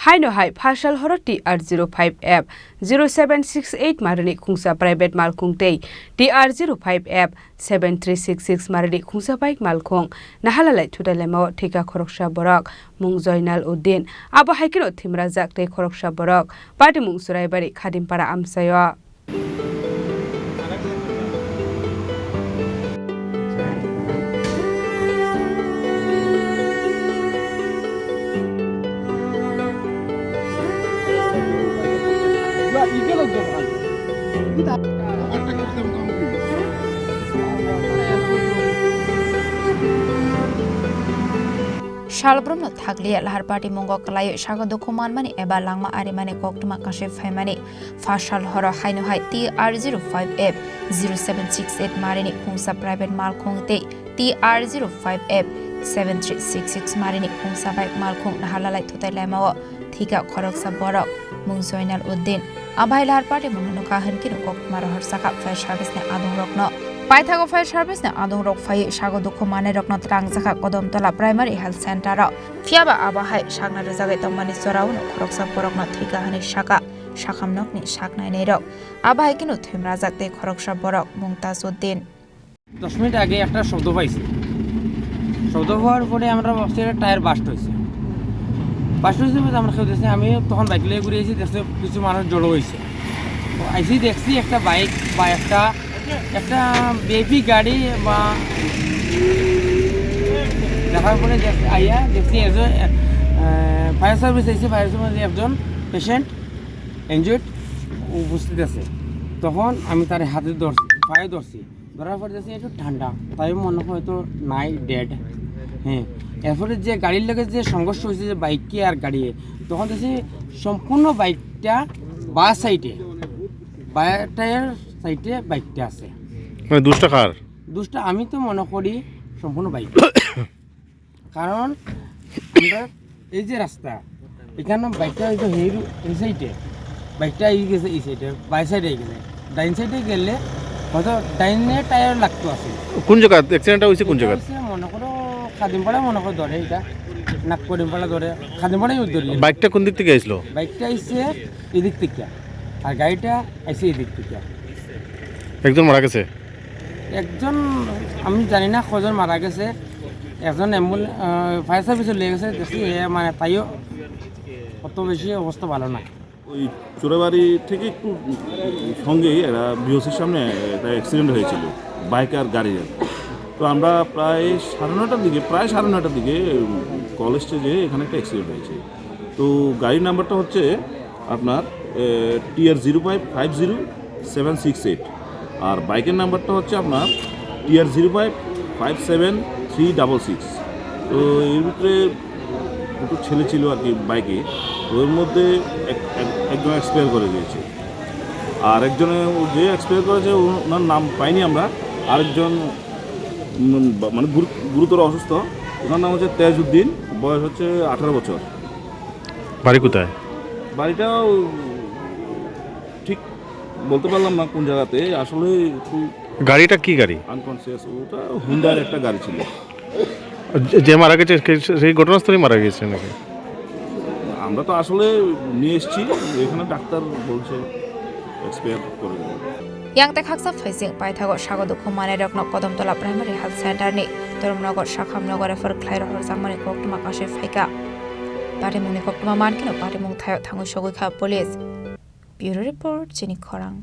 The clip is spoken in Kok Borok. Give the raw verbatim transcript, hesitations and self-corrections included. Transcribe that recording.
Haino hai phasal horo T R zero five F zero seven six eight marini khungsa private malkhung tei T R zero five F seven three six six marini khungsa bike malkhung nahalalai thutai laimao thwikha khoroksa borok mung Joinal Uddin, abo hai kheno thwimrajak tei khoroksa borok patimung Churaibari Khadimpara amchaio. Salbrumno thakliya lahar patimung o kwlaiwi sago dukhu manmani eba langma arimani koktwma kasui phaimani. Phasal horo haino hai T R zero five F zero seven six eight marini khungsa private malkhung tei T R zero five F seven three six six marini khungsa bike malkhung nahalalai thutai laimao thwikha khoroksa borok mung Joinal Uddin. Abai lahar patimung nukha hwnkhe koktwma rohor sakha fire service ni adongrokno. Paithago fire service ni adongrok phaiwi sago dukhu manwirokno twlangjakha Kodamtola Primary Health Center o. Phiyaba abo hai sakna rwjagwi tongmani jorao khoroksa borokno thwikha hwnwi sakha. Sakham nokni sak nainairok. Abo hai kheno thwimrajak tei khoroksa borok mung Tajuddin. দশ মিনিট আগে একটা শব্দ পাইছি। শব্দ পাওয়ার পরে আমরা ভাবছি এটা টায়ার বাস্ট হয়েছে। বাস্ট হয়েছে বলতে আমরা কেউ দেখছি, আমি তখন বাইক নিয়ে ঘুরে এসে দেখছি কিছু মানুষ জড়ো হয়েছে। তো আইসি দেখছি একটা বাইক বা একটা, একটা বেবি গাড়ি বা দেখার পরে দেখ-, আইয়া দেখছি একজন, আহ, ফায়ার সার্ভিস এসে, ফায়ার সার্ভিসে একজন পেশেন্ট ইনজুর্ড উপস্থিত আছে। তখন আমি তার হাতে ধরছি, পায়ে ধরছি, ধরার পরে দেখছি একটু ঠান্ডা, তাই মনে হয় তো নাই, ডেড। হ্যাঁ, এরপরে যে গাড়ির লগে যে সংঘর্ষ হয়েছে, যে বাইকে আর গাড়িয়ে, তখন দেখছি সম্পূর্ণ বাইকটা বা সাইডে, বা টায়ার সাইডে বাইকটা আছে। মানে দুষটা কার? দুষটা আমি তো মনে করি সম্পূর্ণ বাইক। কারণ আমরা এই যে রাস্তা, এখানে বাইকটা হয়তো হেই রু-, এই সাইডে, বাইকটা এই গেছে এই সাইডে, বাই সাইডে এই গেছে, ডাইন সাইডে গেলে হয়তো ডাইনে টায়ার লাগতো আছে। কোন জায়গা অ্যাক্সিডেন্টটা হয়েছে, কোন এটা জায়গা? হচ্ছে মনে করো খাদিমপাড়া, মনে করো ধরে এটা, নাগকরিমপাড়া ধরে, খাদিমপাড়াই ধরলে। বাইকটা কোন দিক থেকে আইছিল? বাইকটা আইছে এদিক থেকে, আর গাড়িটা আইছে এদিক থেকে। একজন মারা গেছে? একজন, আমি জানি না কজন মারা গেছে, একজন অ্যাম্বুলেন্স, আহ, ফায়ার সার্ভিসে নিয়ে গেছে, দেখছি এ মানে তাইও অত বেশি অবস্থা ভালো না। ওই চোরাবাড়ি থেকে একটু সঙ্গেই এরা বিওসির সামনে একটা অ্যাক্সিডেন্ট হয়েছিল, বাইক আর গাড়ির। তো আমরা প্রায় সাড়ে নটার দিকে, প্রায় সাড়ে নটার দিকে কল এসছে যে এখানে একটা অ্যাক্সিডেন্ট হয়েছে। তো গাড়ির নাম্বারটা হচ্ছে আপনার, এ, T R zero five five zero seven six eight, আর বাইকের নাম্বারটা হচ্ছে আপনার T R zero five five seven three double six। তো এর ভিতরে দুটো ছেলে ছিল আর কি বাইকে, তো এর মধ্যে এক-, এক-, একজন এক্সপায়ার করে গিয়েছে, আর একজনে, ও যে এক্সপায়ার করেছে, ও-, ওনার নাম পাইনি আমরা। আরেকজন, উম, বা-, মানে গুরু-, গুরুতর অসুস্থ, ওনার নাম হচ্ছে তেজউদ্দিন, বয়স হচ্ছে আঠারো বছর। বাড়ি কোথায়? বাড়িটাও ঠিক বলতে পারলাম না কোন জায়গাতে, আসলে একটু গাড়িটা কি গাড়ি? আনকনসিয়াস, ওটা হুন্ডার একটা গাড়ি ছিল। যে, যে মারা গেছে, সে, সেই ঘটনাস্থলেই মারা গেছে নাকি? আমরা তো আসলে নিয়ে এসেছি, এখানে ডাক্তার বলছে এক্সপায়ার করে গেল। Yang tei khaksa phaising paithago sago dukhu manai rokno Kodamtola Primary Health Center ni Toromnagar Sakhamnagar refer khlai rohorjakmani koktwma kasui phaikha. Patimungni koktwma mankhe no patimung thaio thangwi sogwi kha police. Bureau Report, Chini Khorang.